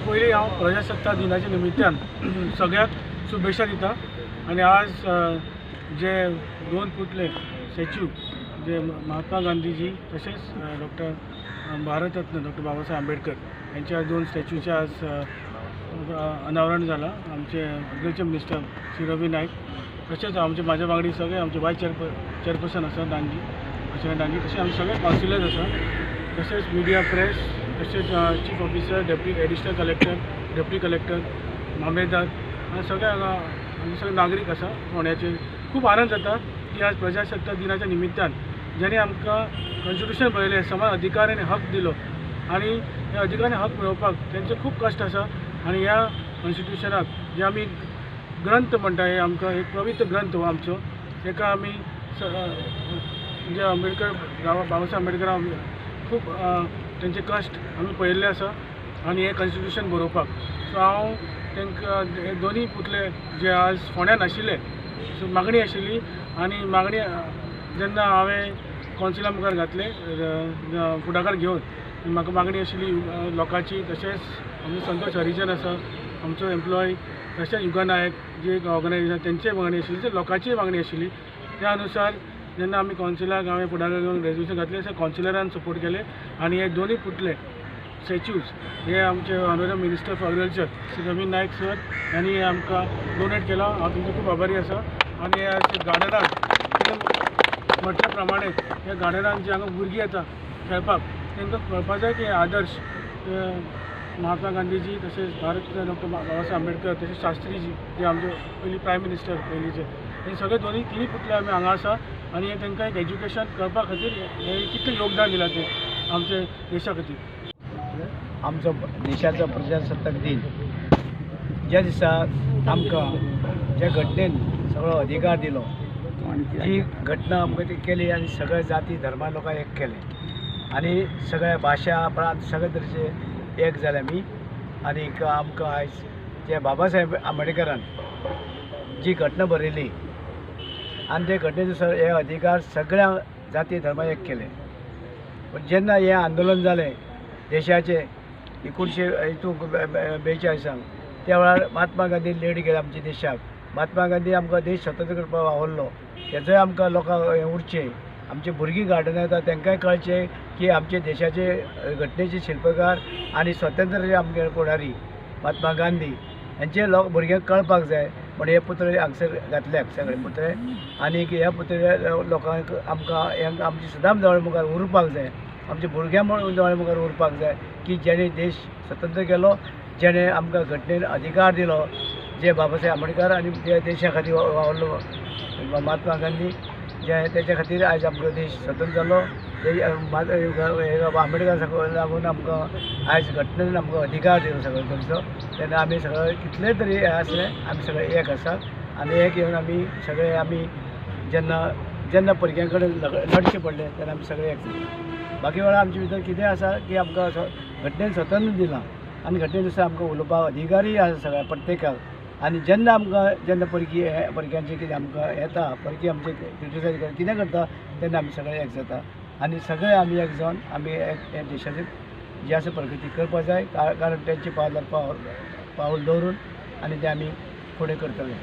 पयलीं हांव प्रजासत्ताक दिनाच्या निमित्तान सगळ्यांक शुभेच्छा दिता आनी आज जे दोन पुतळे स्टॅच्यू जे महात्मा गांधीजी तशेंच डॉक्टर भारतरत्न डॉक्टर बाबासाहेब आंबेडकर यांच्या दोन स्टॅच्यूचे आज अनावरण जाला. आमचे अग्रिकल्चर मिनिस्टर श्री रवी नायक तशेंच आमचे म्हाज्या वांगडी सगळे आमचे वायस चेअरपर्सन आसा डांगी अशें डांगी, तशें आमचे सगळे कावन्सिलर्स आसा, तशेंच मिडिया प्रेस, तशेंच chief officer, deputy additional collector, deputy collector, मामलेदार आनी सगळे हांगा आमचे सगळे नागरीक आसा. फोंड्याचे खूब आनंद जाता की आज प्रजासत्ताक दिनाच्या निमित्तान ज्यांनी आमकां कॉन्स्टिट्युशन बरयलें, समान अधिकार आनी हक दिलो आनी हे अधिकार आनी हक मेळोवपाक तेंचे खूब कश्ट आसा. आनी ह्या कॉन्स्टिट्युशनाक जे आमी ग्रंथ म्हणटा, हे आमकां एक पवित्र ग्रंथ हो आमचो, ताका आमी जे आंबेडकर बाबासाहेब आंबेडकर खूब तेंचे कश्ट आमी पळयल्ले आसा आनी हें कॉन्स्टिट्युशन बरोवपाक. सो हांव तांकां हे दोनूय पुतळे जे आज फोंड्या नाशिल्ले, सो मागणी आशिल्ली आनी मागणी जेन्ना हांवें कौन्सिला मुखार घातले फुडाकार घेवन म्हाका मागणी आशिल्ली लोकांची, तशेंच आमचो संतोष हरिजन आसा आमचो एम्प्लॉय, तशेंच युगा नायक जे एक ऑर्गनायजेशन तेंचीय मागणी आशिल्ली, लोकांचीय मागणी आशिल्ली. त्या अनुसार जेन्ना आमी कौन्सिलाक हांवें फुडाकार घेवन रेजोल्युशन घातलें, तशें कौन्सिलरान सपोर्ट केले आनी हे दोनूय पुतळे स्टॅच्यूज हे आमचे honourable minister for agriculture Shri Ravi Naik sir यांनी आमकां डोनेट केला. हांव तुमचो खूब आभारी आसा. आनी ह्या गार्डनाक म्हटल्या प्रमाणे ह्या गार्डनान जी हांगा भुरगीं येता खेळपाक तांकां कळपा जाय की आदर्श महात्मा गांधीजी तशेंच भारत डॉक्टर बाबासाहेब आंबेडकर तशेंच शास्त्रीजी जे आमचे पयलीं प्रायम मिनिस्टर पयलींचे, हे सगळे दोनूय तिनूय पुतळे आमी हांगा आसा आनी हे तांकां एक एज्युकेशन करपा खातीर हे कितलें योगदान दिलां तें आमच्या देशा खातीर. आमचो देशाचो प्रजासत्ताक दिन ज्या दिसा आमकां ज्या घटनेन सगळो अधिकार दिलो, जी घटना आमकां ती केली आनी सगळे जाती धर्मा लोकांक एक केले आनी सगळ्या भाशा प्रांत सगळे तरेचे एक जाले आमी. आनीक आमकां आयज जे बाबासाहेब आंबेडकरान जी घटना बरयली आनी ते घटनेनुसार हे अधिकार सगळ्या जाती धर्मा एक केले. पूण जेन्ना हें आंदोलन जालें देशाचें 1942 त्या वेळार महात्मा गांधी लेट गेले आमच्या देशाक. महात्मा गांधी आमकां देश स्वतंत्र करपाक वावरलो, तेजोय आमकां लोकांक हें उरचें, आमची भुरगीं गार्डनां येता तांकांय कळचें की आमचे देशाचे घटनेचे शिल्पकार आनी स्वतंत्र आमगे फुडारी महात्मा गांधी हेंचे लोक भुरग्यांक कळपाक जाय म्हण हे पुतळे हांगसर घातल्यात सगळे पुतळे. आनी ह्या पुतळे लोकांक आमकां आमची सदांच दोळे मुखार उरपाक जाय, आमच्या भुरग्यां दोळे मुखार उरपाक जाय की जेणे देश स्वतंत्र केलो, जेणे आमकां घटनेन अधिकार दिलो, जे बाबासाहेब आंबेडकर आनी जे देशा खातीर वावरलो महात्मा गांधी, जे तेच्या खातीर आयज आमकां देश स्वतंत्र जालो. आंबेडकर लागून आमकां आयज घटनेन आमकां अधिकार दिलो सगळो करचो. तेन्ना आमी सगळे कितले तरी हें आसलें आमी सगळे एक आसात आनी एक येवन आमी सगळे आमी जेन्ना जेन्ना भुरग्यां कडेन लढचें पडलें तेन्ना आमी सगळे एक जाता. बाकी वेळार आमचे भितर कितें आसा की आमकां घटनेन स्वतंत्र दिलां आनी घटनेनुसार आमकां उलोवपाक अधिकारय आसा सगळ्या प्रत्येकाक. आनी जेन्ना आमकां जेन्ना परकी परक्यांचे कितें आमकां येता, परकी आमचे क्रिटिसायज कितें करता तेन्ना आमी सगळे एक जाता आनी सगळे आमी एक जावन आमी एक ह्या देशाची जी आसा प्रगती करपाक जाय, कारण तेंचे पावलार पावल दवरून आनी ते आमी फुडें करतले.